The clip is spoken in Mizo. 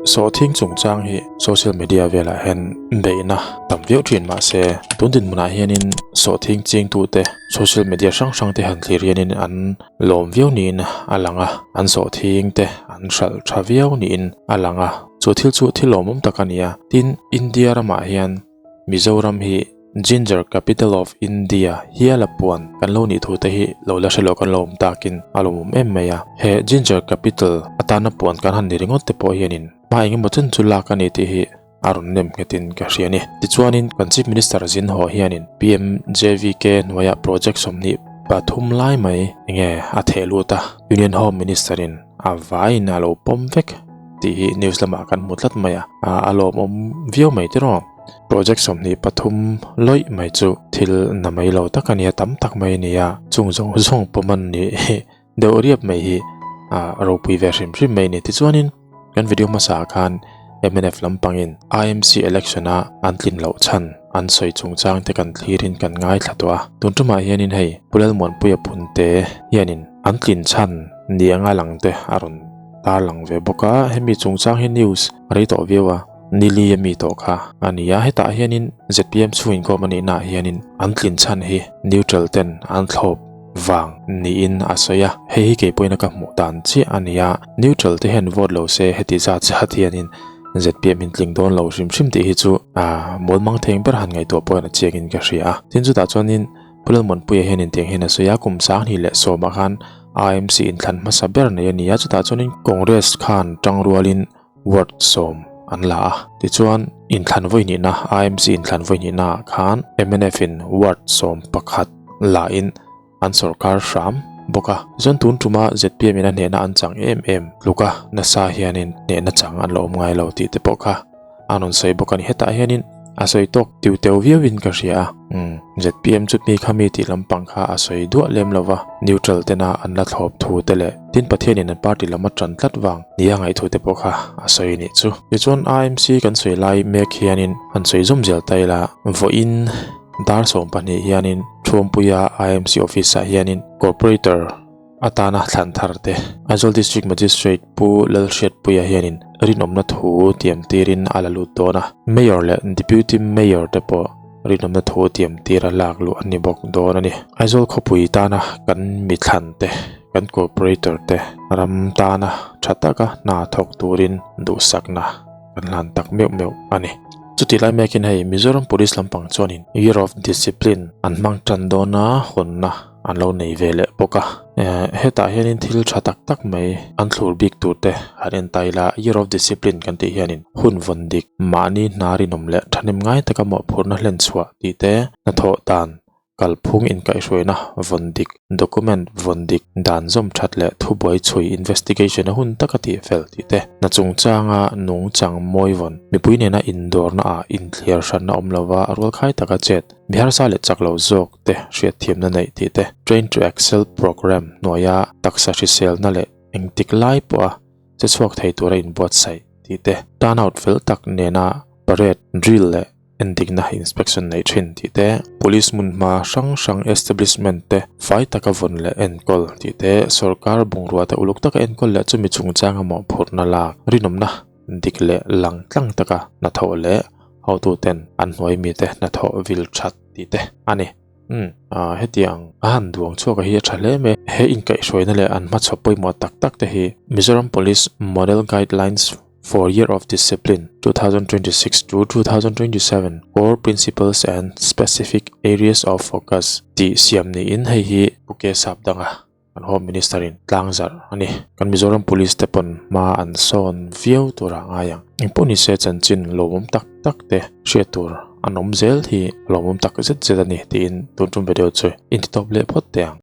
Sawhthing chungchang hi social media velah hian beihna tam viau thin mahse tun dinhmunah hianin sawhthing chingtute social media hrang hrang te han thlir hianin an lawm viau niin a lang a, an sawhthing te an hralh tha viau niin a lang a, chu thil chu thil lawmawm tak a ni a. Tin, India ramah hian Mizoram hi Ginger Capital of India hial a puan kan lo nih thu te hi lo la hre lo kan lo awm takin a lawmawm em mai a. He Ginger Capital atana puan kan han ni ringawt te pawh hianin hma engemaw chen chu lak a ni tih hi a rawn nem nghetin ka hria a ni. Tichuanin kan Chief Minister zin haw hianin PMJVK hnuaiah project 23 lai mai enge a theh lut a, Union Home Minister in a vaiin a lo pawm vek tih hi news lamah kan hmu tlat mai a, a lawmawm viau mai tiraw. Project 23 lawih mai chu thil na mai lo tak a nia, tam tak mai a ni a, chung zawng zawng pawm an nih deuh riap mai hi a ropui ve hrim hrim mai a ni. Tichuanin kan video hmasa ah khan mnf lampangin IMC election a an tlin loh chhan an sawi chungchang te kan thlirin kan ngaithla tawh a, tun tumah hianin hei Pu Lalmuanpuia Punte hianin an tlin chhan ni anga lang te a rawn tarlang ve bawk a, hemi chungchang hi news a rei tawh viau a. Nili a mi tawh kha a ni a, hetah hianin zpm chhung inkhawm a nihnaah hianin an tlin chhan hi neutral ten an thlawp vang niin a sawi a, hei hi kei pawhin a ka hmuh dan chiah a ni a, neutral te hian vote lo se heti zat zat hianin zpm in tling dawn lo hrim hrim tih hi chu a mawl mang theng ber han ngaihtuah pawhin a chiangin ka hria a, tin chutah chuanin Pu Lalmuanpuia hianin tiang hian a sawi a, kum 2010 ah khan IMC inthlan hmasa ber nei a ni a, chutah chuanin Congress khan tangrualin Ward 10 an la a, tichuan inthlan vawi hnihna IMC inthlan vawi hnihna ah khan mnf in Ward 11 la in an sorkar hram bawk a, tichuan tun tuma zpm in a hnehna an chang em em tluk a, nasa hianin hnehna chang an la awm ngai lo tih te pawh kha a rawn sawi bawk a ni. Hetah hianin a sawi tawk tiu teu viau in ka hria a, umm zpm chu mi kha mi tih lampang kha a sawi duah lem lo va, neutral tena an la thlawp thu te leh tin Pathianin an party lam a tan tlat vang nia ngaihthu te pawh kha a sawi a nih chu. Tichuan IMC kan sawi lai mek hianin han sawi zawm zel ta ila, vawiin dar 12 hianin Thuampuia IMC office ah hianin Corporator atana thlan thar te Aizawl District Magistrate Pu Lalhriatpuia hianin rinawmna thu tiam tirin a la lut dawn a, Mayor leh Deputy Mayor te pawh rinawmna thu tiam tira lak luh an ni bawk dawn a ni. Aizawl khawpui tana kan mi thlan te, kan Corporator te ram tana tha taka hna thawk turin duhsakna kan hlan tak meuh meuh a ni. Chutih lai mekin hei Mizoram Police lampang chuanin Year of Discipline an hmang tan dawn a, hawnna an lo nei ve leh bawk a. Hetah hianin thil tha tak tak mai an thlur bik tur te han en ta ila Year of Discipline kan tih hianin hun vawn dik, mahni hna rinawm leh thahnem ngai taka mawhphurhna hlen chhuah tih te, hnathawh dan kalphung inkaihhruaina vawn dik, document vawn dik, dan zawm that leh thubuai chhui investigation a hun taka tih fel tih te, hna chungchanga nungchang mawi vawn, mipui nena indawrna ah inthliar hranna awm lova rualkhai taka chet, mi harsa leh chak lo zawk te hriatthiamna neih tih te, Train to Excel programme hnuaia taksa hriselna leh engtik lai pawha che chhuak thei tura inbuatsaih tih te, turnout fel tak nena parade, drill leh endikna inspection neih thin tih te, police hmun hma hrang hrang establishment te fai taka vawn leh enkawl tih te, sorkar bungrua te uluk taka enkawl leh chumi chungchanga mawhphurhna lak rinawmna dik leh lang tlang taka hnathawh leh hotuten an hnuai mite hnathawh vil that tih te a ni. Umm hetiang a han duang chhuak a hi a tha hle mai. He inkaihhruaina leh an hmachhawp pawimawh tak tak te hi Mizoram Police Model Guidelines for Year of Discipline 2026 to 2027 Core Principles and Specific Areas of Focus tih siam niin hei hi Pu K Sap danga kan Home Minister in tlang zarh a ni. Kan Mizoram Police te pawn hma an sawn viau tur ah ngai ang. Engpawh ni se chanchin lawmawm tak tak te hriat tur an awm zel hi lawmawm tak zet zet a ni tiin tun tum video chu in ti tawp leh phawt teh ang.